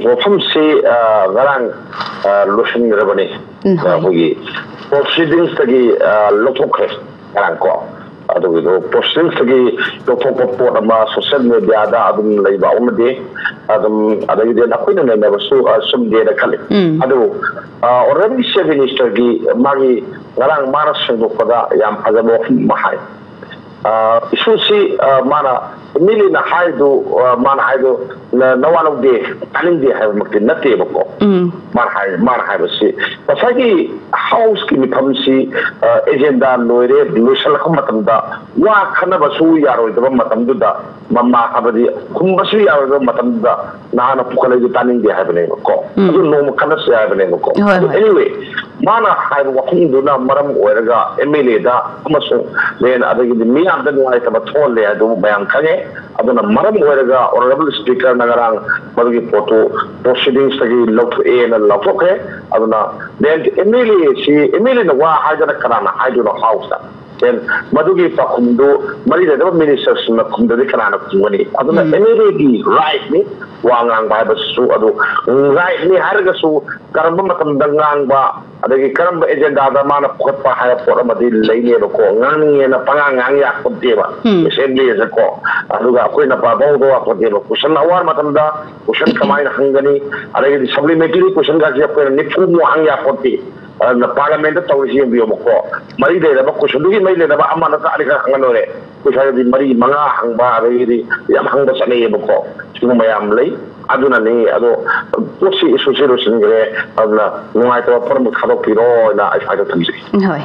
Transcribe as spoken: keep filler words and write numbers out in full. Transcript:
ꯋꯥꯐꯝꯁꯤ, ꯑ, ꯉꯔꯥꯡ, ꯑ, ꯂꯣꯏꯁꯤꯟꯈ꯭ꯔꯕꯅꯤ꯫ ꯎꯝ, ꯍꯣꯏ꯫ ꯑꯩꯈꯣꯏꯒꯤ proceedings ꯇꯒꯤ, ꯑ, ꯂꯧꯊꯣꯛꯈ꯭ꯔꯦ ꯉꯔꯥꯡ ꯀꯣ꯫ ꯑꯗꯨꯒꯤꯗꯣ proceedings ꯇꯒꯤ ꯂꯧꯊꯣꯛꯄ ꯄꯣꯠ ꯑꯃ social media ꯗ ꯑꯗꯨꯝ ꯂꯩꯕ ꯑꯃꯗꯤ ꯑꯗꯨꯝ, ꯑꯗꯒꯤꯗꯤ ꯑꯩꯈꯣꯏꯅ ꯅꯩꯅꯕꯁꯨ, ꯑ, ꯆꯨꯝꯗꯦꯅ ꯈꯜꯂꯤ꯫ ꯎꯝ꯫ ꯑꯗꯨꯕꯨ, ꯑ, Honourable Chief Minister ꯒꯤ ꯃꯥꯒꯤ ꯉꯔꯥꯡ ꯃꯥꯅ ꯁꯦꯡꯗꯣꯛꯄꯗ ꯌꯥꯝ ꯐꯖꯕ ꯋꯥꯐꯝ ꯑꯃ ꯍꯥꯏ꯫ ꯑ, issue ꯁꯤ, ꯑ, ꯃꯥꯅ, M L A ꯅ ꯍꯥꯏꯗꯨ, ꯑ, ꯃꯥꯅ ꯍꯥꯏꯗꯨ ꯅ-, ꯅꯋꯥ ꯂꯧꯗꯦ, ꯇꯥꯅꯤꯡꯗꯦ ꯍꯥꯏꯕꯃꯛꯇꯤ ꯅꯠꯇꯦꯕꯀꯣ꯫ ꯎꯝ꯫ ꯃꯥꯅ ꯍꯥꯏ-, ꯃꯥꯅ ꯍꯥꯏꯕꯁꯤ ꯉꯁꯥꯏꯒꯤ House ꯀꯤ ꯃꯤꯐꯝꯁꯤ, ꯑ, agenda ꯂꯣꯏꯔꯦ, ꯂꯣꯏꯁꯤꯜꯂꯛꯄ ꯃꯇꯝꯗ ꯋꯥ ꯈꯟꯅꯕꯁꯨ ꯌꯥꯔꯣꯏꯗꯕ ꯃꯇꯝꯗꯨꯗ, ꯃꯃꯥ ꯍꯥꯏꯕꯗꯤ ꯈꯨꯝꯕꯁꯨ ꯌꯥꯔꯣꯏꯗꯕ ꯃꯇꯝꯗꯨꯗ ꯅꯍꯥꯛꯅ ꯄꯨꯈꯠꯂꯛꯏꯗꯨ ꯇꯥꯅꯤꯡꯗꯦ ꯍꯥꯏꯕꯅꯦꯕꯀꯣ꯫ ꯎꯝ꯫ ꯑꯗꯨ ꯅꯣꯡꯃ ꯈꯟꯅꯁꯤ ꯍꯥꯏꯕꯅꯦꯕꯀꯣ꯫ ꯍꯣꯏ, ꯑꯗꯨ ꯍꯣꯏ꯫ Anyway, ꯃꯥꯅ ꯍꯥꯏꯕ ꯋꯥꯐꯝꯗꯨꯅ ꯃꯔꯝ ꯑꯣꯏꯔꯒ M L A ꯗ ꯑꯃꯁꯨꯡ then ꯑꯗꯒꯤꯗꯤ ꯃꯤꯌꯥꯝꯗ ꯅꯨꯡꯉꯥꯏꯇꯕ ꯊꯣꯛꯍꯜꯂꯦ ꯍꯥꯏꯗꯨ ꯃꯌꯥꯝ ꯈꯪꯉꯦ꯫ ꯑꯗꯨꯅ ꯃꯔꯝ ꯑꯣꯏꯔꯒ Honourable Speaker ꯅ ꯉꯔꯥꯡ ꯃꯗꯨꯒꯤ ꯄꯣꯠꯇꯨ proceedings ꯇꯒꯤ ꯂꯧꯊꯣꯛꯑꯦꯅ ꯂꯧꯊꯣꯛꯈ꯭ꯔꯦ꯫ ꯑꯗꯨꯅ then M L A ꯁꯤ, M L A ꯅ ꯋꯥ ꯍꯥꯏꯗꯅ ꯀꯅꯥꯅ ꯍꯥꯏꯗꯣꯏꯅꯣ House ꯇ? Then ꯃꯗꯨꯒꯤ ꯄꯥꯎꯈꯨꯝꯗꯨ ꯃꯔꯤ ꯂꯩꯅꯕ minister ꯁꯤꯡꯅ ꯈꯨꯝꯗ꯭ꯔꯗꯤ ꯀꯅꯥꯅ ꯈꯨꯝꯒꯅꯤ? ꯑꯗꯨꯅ ꯎꯝ꯫ M L A ꯒꯤ right ꯅꯤ ꯋꯥ ꯉꯥꯡꯕ ꯍꯥꯏꯕꯁꯤꯁꯨ, ꯑꯗꯨ right ꯅꯤ ꯍꯥꯏꯔꯒꯁꯨ ꯀꯔꯝꯕ ꯃꯇꯝꯗ ꯉꯥꯡꯕ, ꯑꯗꯒꯤ ꯀꯔꯝꯕ agenda ꯗ ꯃꯥꯅ ꯄꯨꯈꯠꯄ ꯍꯥꯏꯕ ꯄꯣꯠ ꯑꯃꯗꯤ ꯂꯩꯅꯦꯕꯀꯣ꯫ ꯉꯥꯡꯅꯤꯡꯉꯦꯅ ꯄꯉꯥꯡ ꯉꯥꯡ ꯌꯥꯄꯣꯠꯇꯦꯕ ꯎꯝ꯫ Assembly ꯑꯁꯦꯀꯣ꯫ ꯑꯗꯨꯒ ꯑꯩꯈꯣꯏꯅ ꯄꯥꯕ ꯍꯧꯕ ꯌꯥꯄꯣꯠꯇꯦꯕ꯫ Question hour ꯃꯇꯝꯗ question ꯀꯃꯥꯏꯅ ꯍꯪꯒꯅꯤ, ꯑꯗꯒꯤꯗꯤ supplementary question ꯒꯁꯦ ꯑꯩꯈꯣꯏꯅ ꯅꯤꯐꯨꯃꯨꯛ ꯍꯪ ꯌꯥꯄꯣꯠꯇꯦ꯫ ꯑꯗꯨꯅ Parliament ꯇ ꯇꯧꯔꯤꯁꯤ ꯌꯦꯡꯕꯤꯌꯣꯕꯀꯣ꯫ ꯃꯔꯤ ꯂꯩꯅꯕ question ꯗꯨꯒꯤ ꯃꯔꯤ ꯂꯩꯅꯕ ꯑꯃ ꯅꯠꯇ꯭ꯔ ꯑꯅꯤꯈꯛ ꯍꯪꯉ ꯂꯣꯏꯔꯦ꯫ ꯑꯩꯈꯣꯏ ꯁ꯭ꯋꯥꯏꯗꯗꯤ ꯃꯔꯤ ꯃꯉꯥ ꯍꯪꯕ, ꯑꯗꯒꯤꯗꯤ ꯌꯥꯝ ꯍꯪꯕ ꯆꯠꯅꯩꯌꯦꯕꯀꯣ꯫ ꯁꯤꯒꯨꯝꯕ ꯌꯥꯝ ꯂꯩ꯫ ꯑꯗꯨꯅꯅꯤ꯫ ꯑꯗꯣ ꯄꯣꯠꯁꯤ, issue ꯁꯤ ꯂꯣꯏꯁꯤꯟꯈ꯭ꯔꯦ꯫ ꯑꯗꯨꯅ ꯅꯨꯡꯉꯥꯏꯇꯕ ꯄꯨꯝꯅꯃꯛ ꯊꯥꯗꯣꯛꯄꯤꯔꯣ ꯍꯥꯏꯅ ꯑꯩ ꯁ꯭ꯋꯥꯏꯗ ꯊꯝꯖꯒꯦ꯫ ꯍꯣꯏ꯫